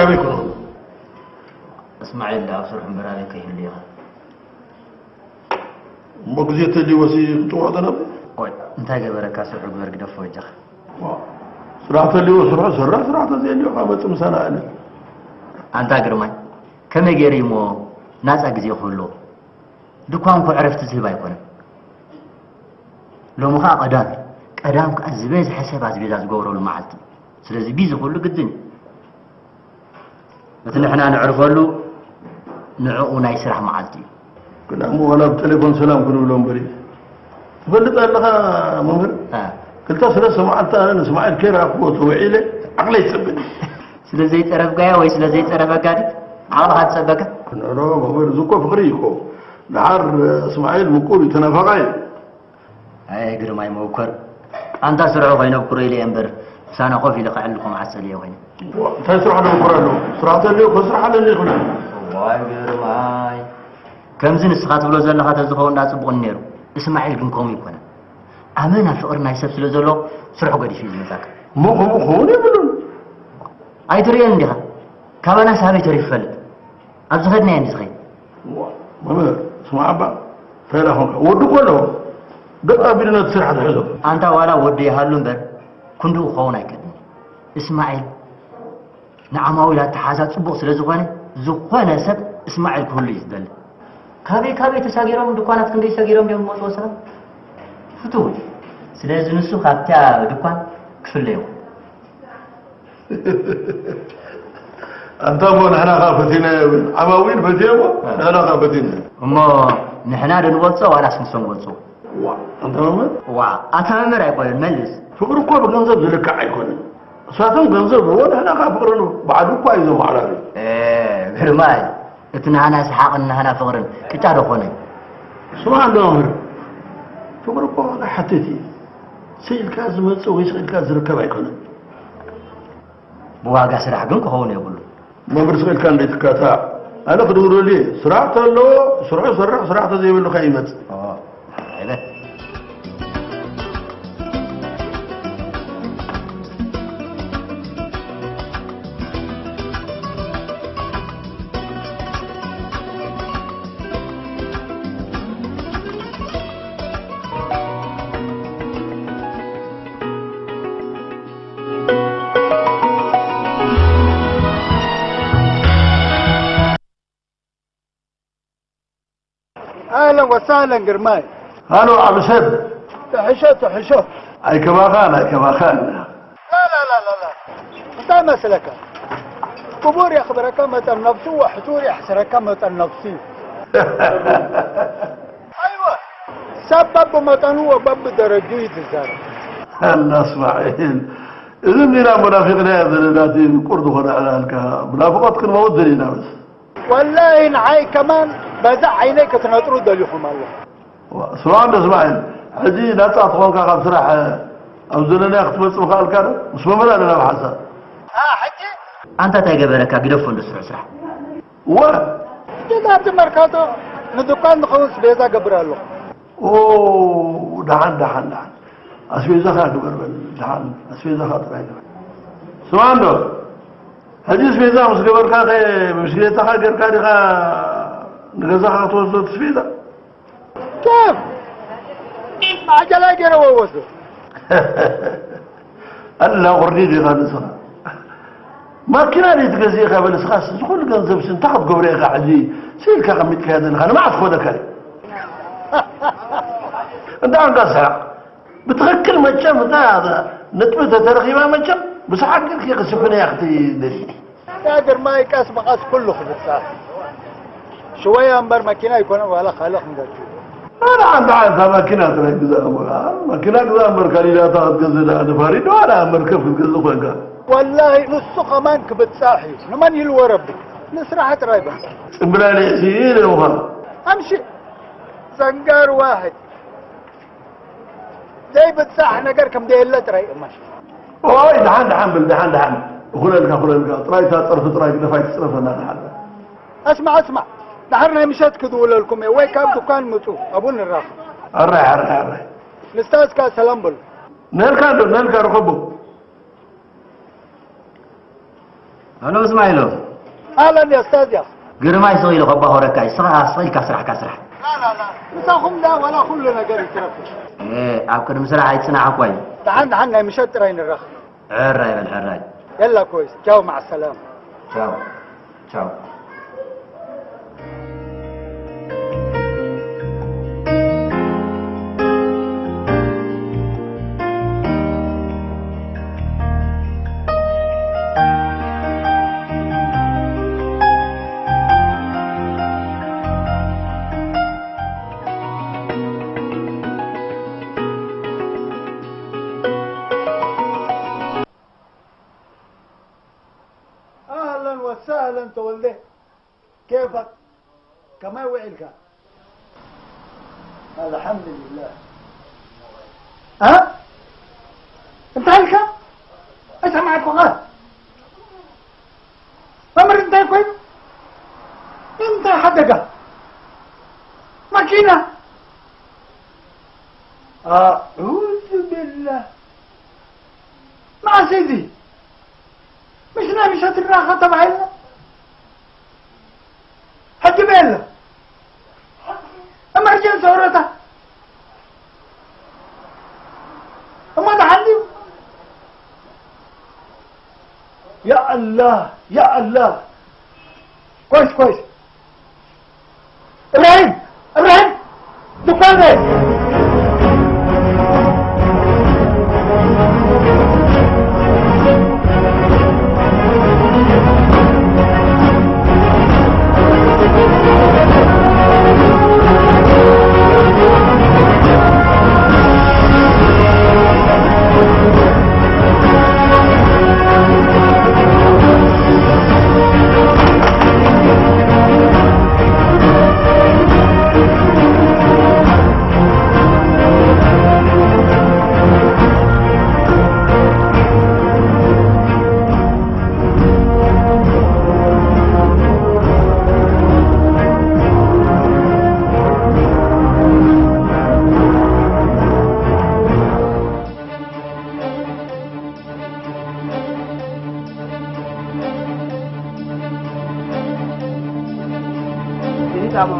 ኣበይ ክኸውን? እስማዒል ኣብ ስርሑ እምበር ኣበይ ከይህሉ ኢኻ? እሞ ግዜ ተልይዎ ሲ ክጥውዖ ተነብ? ቆይ እንታይ ገበረካ? ስርሑ ግበር ግደፎ በጃኻ። ስራሕ ተልይዎ ስርሑ ሰራ፣ ስራሕ ተዘየልዮ ካብ መጽእ ምሳና ኣለ። ኣንታ ግርማይ፣ ከመይ ገይሩ እሞ ናጻ ግዜ ክህልዎ? ድኳን እኮ ዕረፍቲ ዝህብ ኣይኮነን። ሎሚ ኸኣ ቀዳም እዩ። ቀዳም ከኣ ዝበዝሐ ሰብ ኣስቤዛ ዝገብረሉ መዓልቲ እዩ። ስለዚ ቢዚ ክህሉ ግድን እዩ። እቲ ንሕና ነዕርፈሉ ንዕኡ ናይ ስራሕ መዓልቲ እዩ። ግን እሞ ዋላ ብቴሌፎን ሰላም ክንብሎ እምበር እዩ። ትፈልጥ ኣለኻ መምህር? እ። ክልተ ሰለስተ መዓልቲ ኣነ ንእስማዒል ከይረኣኽዎ ተውዒለ ዓቕለይ ይጸበኒ። ስለ ዘይጸረፍካዮ ወይ ስለ ዘይጸረፈካ ድዩ ዓቕልኻ ዝጸበካ? ኖ፣ ኖ፣ መምህር፣ እዚ እኮ ፍቕሪ እዩ እኮ። ደሓር እስማዒል ምቁር እዩ፣ ተናፋቓይ እዩ። ኣየ ግርማይ መውከር፣ ኣንታ ስርሑ ኮይነ ብኩሮ ኢለ እየ እምበር፣ ምሳና ኮፍ ኢለ ከዕልልኩም ዓሰል እየ ኮይነ። ዋ፣ እንታይ ስራሕ ደምኩር ኣለዎ? ስራሕ ተልዮ ከስራሕ ኣለኒ ይኽብለኒ። ዋይ ግርማይ፣ ከምዚ ንስኻ ትብሎ ዘለኻ ተዝኸውን ዳ ጽቡቕ ነይሩ። እስማዒል ግን ከምኡ ይኮነ። ኣመና ፍቕሪ ናይ ሰብ ስለ ዘሎ ስርሑ ገዲፉ እዩ ዝመጻካ። እሞ ከምኡ ክኸውን የብሉን። ኣይትርእዮን እንዲኻ? ካባናስ ኣበይ ተሪፉ ይፈልጥ? ኣብ ዝኸድናዮ እንዲ ዝኸይድ። ዋ፣ መምህር፣ ስማዕ እባ፣ እንታይ ኢላ ኾንካ? ወዲ እኮ ኣለዎ። ደቕ ኣቢሉ ነቲ ስራሕ ዝሕዞ። ኣንታ ዋላ ወዲ ይሃሉ እምበር፣ ክንድኡ ክኸውን ኣይክእልን። እስማዒል ንዓማዊል ኣተሓዛ ጽቡቕ ስለ ዝኾነ፣ ዝኾነ ሰብ እስማዒል ክህሉ እዩ ዝደሊ። ካበይ ካበይ ተሳጊሮም ድኳናት ክንደይ ሰጊሮም ድዮም ዝመጽኡ ሰባት? ፍቱው እዩ። ስለዚ ንሱ ካብታ ድኳን ክፍለ ይኹን። ኣንታ እሞ ንሕና ኸኣ ፈቲናዮ፣ ዓማዊል ፈትዮ እሞ እ። ንሕና ኸኣ ፈቲና። እሞ ንሕና ዶ ንበልጾ ዋላስ ንሶም ይበልጽዎ? ዋ፣ ኣንታ መምህር። ዋ፣ ኣታ መምህር ኣይኮነን፣ መልስ። ፍቕሪ እኮ ብገንዘብ ዝልካዕ ኣይኮነን። እሳቶም ገንዘብ ህቦ፣ ንሕና ኸኣ ፍቕሪ ንህቦ። ባዕሉ እኳ እዩ ዘመዓራሪ። ኤ፣ ግርማይ፣ እቲ ናህና ሰሓቕን ናህና ፍቕርን ቅጫ ዶ ኾነ? ስማዕ እንዶ መምህር፣ ፍቕሪ እኮ ዋጋ ሓትት እዩ። ስኢልካ ዝመጽእ ወይ ስኢልካ ዝርከብ ኣይኮነን። ብዋጋ ስራሕ ግን ክኸውን የብሉን። መምህር ስቕ ኢልካ እንዴት ትካታዕ? ኣነ ክድውለሉ እየ። ስራሕ ተሎ፣ ስርሑ ሰርሕ፣ ስራሕ ተዘይብሉ ከይመጽእ። ኦ፣ ኣይበል። ኣህለን ወሳህለን ግርማይ። ሃሎ ዓቢ ሰብ። ትሕሾ ትሕሾ። ኣይከማኻን ኣይከማኻን። ላላላላላ። እንታይ መስለካ? ክቡር የኽብረካ መጠን ነብሱ፣ ወሕሱር የሕስረካ መጠን ነብሱ እዩ። ኣይወ፣ ሰብ በብመጠኑ ወበብደረጁ እዩ ዝዛረብ። ኣላ እስማዒል፣ እዚ እንዲና መናፊቕና ዘለና፣ እቲ ምቁር ዝኾነ ዕላልካ፣ ብናፍቖት ክንመውት ደሊና በስ። ወላሂ ንዓይ ከማን በዛ ዓይነይ ክትነጥሩ ደሊኹም ኣለኹም። ዋ፣ ስማዕ እንዶ እስማዒል፣ ሕጂ ናጻ ተኾንካ ካብ ስራሕ ኣብ ዘለናዮ ክትመጽእ ምኽኣልካ ዶ? ምስ መምህር ኣለና ብሓንሳብ። ኣ፣ ሕጂ? ኣንታ እንታይ ገበረካ? ግደፎ እንዶ ስሩዕ ስራሕ። እወ። ሕጂ ኣብቲ መርካቶ ንድኳን ዝኸውን ስቤዛ ገብር ኣለኹ። ኦ፣ ደሓን፣ ደሓን፣ ደሓን። ኣስቤዛኻ ግበር በል፣ ደሓን ኣስቤዛኻ ጥራይ ግበር። ስማዕ እንዶ፣ ሕጂ ኣስቤዛ ምስ ገበርካ ኸ ብሽክሌታኻ ጌርካ ዲኻ ንገዛኻ ክትወስዶ እቲ ኣስቤዛ? ኬፍ! ብዓጀላ ገይረ ወስዶ። ኣላ ቁርዲ ዲኻ ንስኻ? ማኪና ደይ ትገዝእ ኢኻ በል፣ እስኻስ እዚ ኩሉ ገንዘብሲ እንታይ ክትገብሮ ኢኻ ሕጂ ስኢልካ ኣቐሚጥካዮ ዘለኻ? ንመዓስ ክኾነካ እዩ? እንዳ ኣንጋ ስሓቕ። ብትኽክል መቸም እታ ነጥቢ ተተረኺባ መቸም ብሰሓት ግን ከይክስብን እያ ክትደሊ። ያ ግርማይ ቀስ ብቐስ ኩሉ ክብጻሕ። ሽወያ እምበር መኪና ኣይኮነን ዋላ ካልእ ክንገቱ። ኣነ ሓንቲ ሓንታ ማኪና ጥራይ ግዛእ እሞ፣ ኣ፣ ማኪና ግዛእ እምበር ካሊዳታ ክትገዝእ ደኣ ንፋሪዶ ዋላ መርከብ ክትገዝእ ኮንካ? ወላሂ ንሱ ኸማን ክብጻሕ እዩ። ንመን ኢልዎ ረቢ? ንስራሕ ጥራይ በል። ጽምብላሊዕ እዚ ኢለ ምዃን። ኣምሺ ዘንጋር ዋሕድ። ዘይብጻሕ ነገር ከም ደየለ ጥራይ እመን። ኦይ፣ ደሓን፣ ደሓን በል፣ ደሓን፣ ደሓን። እኹለልካ፣ እኹለልካ። ጥራይ እታ ጸርፊ ጥራይ ግደፋ፣ ኣይትጽረፈና፣ ደሓን። ኣስማዕ፣ ኣስማዕ። ደሓር ናይ ምሸት ክድውለልኩም እየ፣ ወይ ካብ ድኳን ምጹ፣ ኣብኡ ንራኸብ። ኣራይ፣ ኣራይ፣ ኣራይ። ንስታዝ ከኣ ሰላም በሉ። ነልካ እንዶ፣ ነልካ ርኸቦ። ሄሎ እስማዒሎ። ኣለን ያ ስታዝ ያ። ግርማይ ስቕ ኢሉ ከባኾረካ እዩ። ስቕ ስቕ ኢልካ ስራሕካ ስራሕ። ላ ላ ላ፣ ምሳኹም ዳ ዋላ ኩሉ ነገር ይትረፍ። እ፣ ኣብ ቅድሚ ስራሕ ኣይትጽናሕ እኳ እዩ። ደሓን ደሓን ናይ ምሸት ጥራይ ንራኸብ። ሕራይ በል ሕራይ። የላ ኮይስ፣ ቻው፣ ማዕ ሰላማ። ቻው። ቻው። ኣህለን ወሳህለን ተወልደ። ኬፈክ? ከመይ ውዒልካ? ኣልሓምዱሊላህ። እ? እንታይ ኢልካ? ኣይሰማዕኩኻ። መምህር እንታይ ኮይኑ? እንታይ ሓደጋ? ማኪና? ኣዑዙ ቢላህ። መዓስ እዚ? ምስ ናይ ምሸት ንራኸብ ተባሂልና? ሕጂ በየለ። ኤመርጀንሲ ኦሮታ። እሞ ደሓን ድዩ? ያ ኣላህ፣ ያ ኣላህ። ኮይስ፣ ኮይስ። እብራሂም! እብራሂም! ድኳን በል!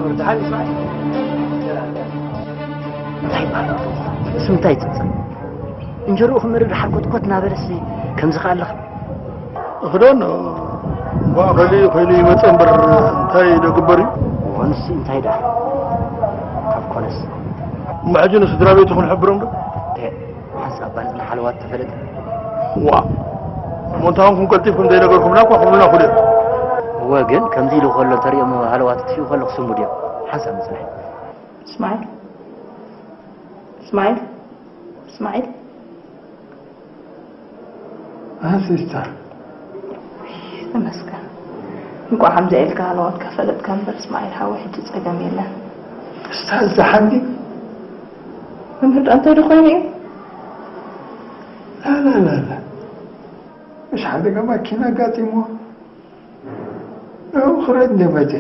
እንታይ ይበሃል? ስም እንታይ ይጽውዕ? እንጀርኡ ክመርር ድሓር ኮትኮት እናበለሲ ከምዚ ከኣለኻ? እኽዶን እንኳዕ ከሊ ኮይኑ ይመጸ እምበር እንታይ ዶ ግበር እዩ? እዋንሲ እንታይ ደኣ? ካብ ኮነስ። እሞ ሕጂ ንስድራ ቤቱ ክንሕብሮም ዶ? ተ-፣ ሓንሳብ እባ ንሕና ሓለዋት ተፈለጠ። ዋ፣ እሞ እንታይ ኾንኩም ቀልጢፍኩም ዘይነገርኩምና እኳ ክብሉና ክእሉ እዮም። እወ፣ ግን ከምዚ ኢሉ ከሎ እንተሪኦም ሃለዋት ትፊኡ ከሎ ክስሙ ድዮም? ሓንሳብ ምጽናሕ። እስማዒል፣ እስማዒል፣ እስማዒል። እ፣ ሲስተር። ተመስገን። እንቋዕ ከምዚኣ ኢልካ ሃለዋትካ ፈለጥካ እምበር እስማዒል ሓወይ፣ ሕጂ ጸገም የለን። እስታዝ ደሓን ድዩ? መምህር ደኣ እንታይ ዶ ኮይኑ እዩ? ላ፣ ላ፣ ላ፣ ላ። ምሽ ሓደጋ ማኪና ኣጋጢምዎ። ንዑ ክረድ እንደ መጸ።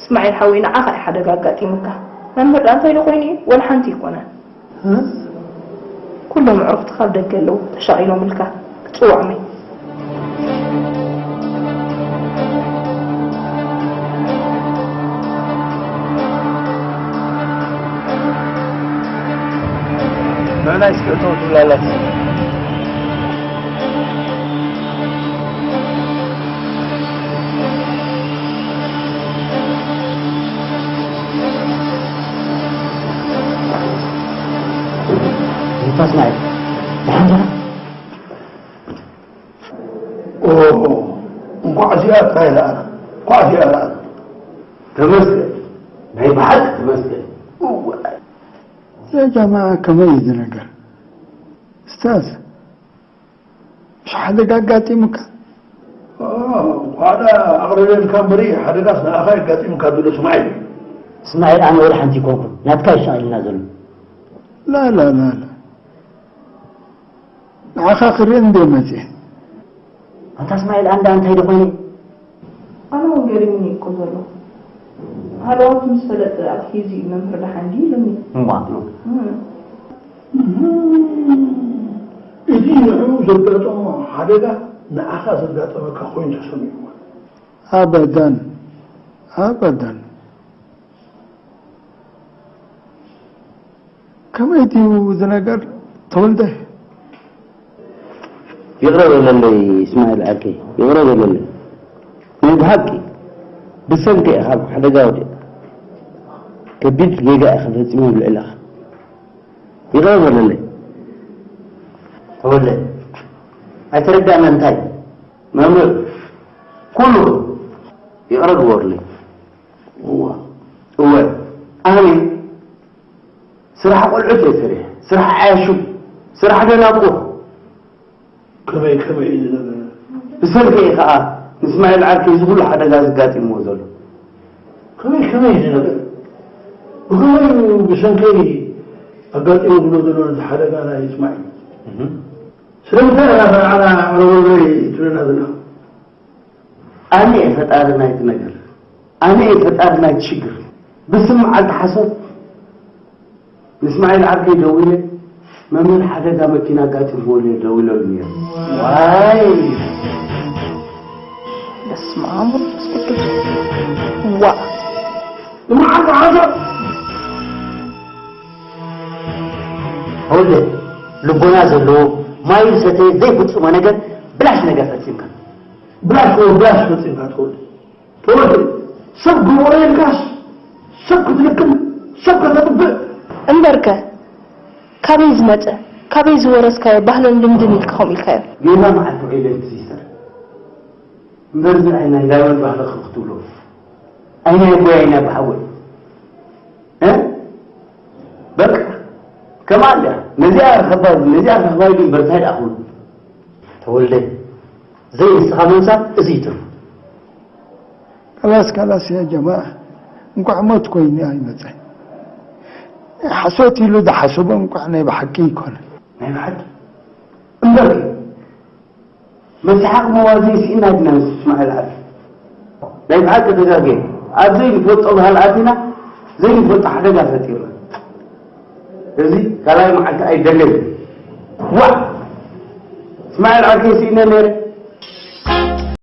እስማዒል ሓወይ፣ ንዓኻ እዩ ሓደጋ ኣጋጢሙካ። መምህር ደኣ እንታይ ዶ ኮይኑ እዩ? ወላ ሓንቲ ኣይኮነን። እ? ኩሎም ኣዕሩኽትኻ ኣብ ደገ ኣለዉ፣ ተሻቒሎምልካ። ጽዋዕ ማይ። ንዕናይ እስኪ እተው ትብላ ኣላ። እንታይ ስማዒል? ደሓን ዲኻ? ኦ፣ እንኳዕ እዚኣ ጥራይ ረኣና። እንኳዕ እዚኣ ረኣና። ተመስገን። ናይ ብሓቂ ተመስገን። እዋይ። እዛ ጃማዓ ከመይ እዩ እዚ ነገር? እስታዝ፣ ምሽ ሓደጋ ኣጋጢሙካ? ኦ፣ እንኳዕ ደኣ ኣቕረበልካ እምበሪ፣ ሓደጋስ ንኣኻ የጋጢሙካ ዝብሎ ስማዒል። እስማዒል፣ ኣነ ወላ ሓንቲ ኣይኮንኩን። ናትካ እዩ ሻቒልና ዘሎ። ላ፣ ላ፣ ላ፣ ላ። ንዓኻ ክርኢ እንድየ መጺአ። ኣንታ እስማዒል፣ ኣንዳ እንታይ ዶ ኮይኑ? ኣነ እውን ገሪሙኒ እኮ ዘሎ። ሃለዋቱ ምስ ፈለጠ ኣትሒዙ እዩ መምህር ደሓን ድዩ ኢሉኒ። እማ። እም። እም። እቲ ንዕኡ ዘጋጠሞ ሓደጋ ንዓኻ ዘጋጠመካ ኮይኑ ተሰሚዕዎ። ኣበዳን ኣበዳን። ከመይ ድዩ እዚ ነገር ተወልደ? ይቕረ በለለይ እስማኤል ዓርከይ፣ ይቕረ በለለይ። ናይ ብሓቂ ብሰንኪ ኢኻ ካብ ሓደጋ ወዲቕካ። ከቢድ ጌጋ ኢኻ ፈጺመ ኣብ ልዕለኻ። ይቕረ በለለይ። ተወልደ፣ ኣይተረዳእናን እንታይ? መምህር፣ ኩሉ ይቕረ ግበሩለይ። እዋ፣ እወ፣ ኣነ ስራሕ ቆልዑት እየ ሰሪሐ፣ ስራሕ ዓያሹ፣ ስራሕ ደናቁር። ከመይ ከመይ እዩ ዝነበረ? ብሰንከይ ከዓ ንእስማኤል ዓርከይ እዚ ኩሉ ሓደጋ ዘጋጢምዎ ዘሎ። ከመይ ከመይ እዩ ዝነበረ? ብኸመይ እዩ ብሰንከይ ኣጋጢሙ ዝብሎ ዘሎ ነዚ ሓደጋ ናይ እስማኤል? ስለምንታይ ኢና ንዓና ዕረበብለይ ትብለና ዘለኻ? ኣነ እየ ፈጣሪ ናይቲ ነገር፣ ኣነ እየ ፈጣሪ ናይቲ ሽግር። ብስም መዓልቲ ሓሶት ንእስማኤል ዓርከይ ደዊለ፣ መምህር ሓደጋ መኪና ኣጋጢምዎ ነይሩ፣ ደዊለሉ ነይሩ። ዋይ! በስመ ኣብ ወመንፈስ ቅዱስ። ዋ! መዓልቲ ሓሶት! ተወልደ፣ ልቦና ዘለዎ፣ ማይ ዝሰተየ ዘይፍጽሞ ነገር፣ ብላሽ ነገር ፈጺምካ። ብላሽ ወይ ብላሽ ፈጺምካ ተወልደ። ተወልደ፣ ሰብ ግበሮ ኢልካስ ሰብ ክትልክም፣ ሰብ ከተጥፍእ። እምበርከ ካበይ ዝመጸ፣ ካበይ ዝወረስካዮ ባህልን ልምድን ኢልካ ከምኡ ኢልካዮ? ጌና መዓልቲ ውዒለ እንት ሲስተር። እምበር እዚ ኣይ ናይ ዳይመንድ ባህሊ ክትብሎ። ኣይ ናይ ጎይ ኣይ ናይ ብሓጎይ። እ? በቃ። ከማን ድያ? ነዚኣ ረኸባ፣ ነዚኣ ረኸባይ ግን በርታይ ደኣ ክብሉ። ተወልደ፣ ዘይንስኻ ምምሳል እዚ ይትርፉ። ካላስ ካላስ ያ ጀማዓ፣ እንኳዕ ሞት ኮይኑ ኣይመጸን። ሓሶት ኢሉ ዝሓሰቦ እንኳዕ ናይ ብሓቂ ይኮነ። ናይ ብሓቂ? እምበር መስሓቕ መዋዘይ ስኢና ድና ምስ እስማኤል ዓርከይ? ናይ ብሓቂ ተጋግየ። ኣብ ዘይንፈልጦ ባህሊ ኣቲና ዘይንፈልጦ ሓደጋ ፈጢርና። እዚ ካልኣይ መዓልቲ ኣይደገምን። ዋእ! እስማኤል ዓርከይ ስኢነ ነይረ።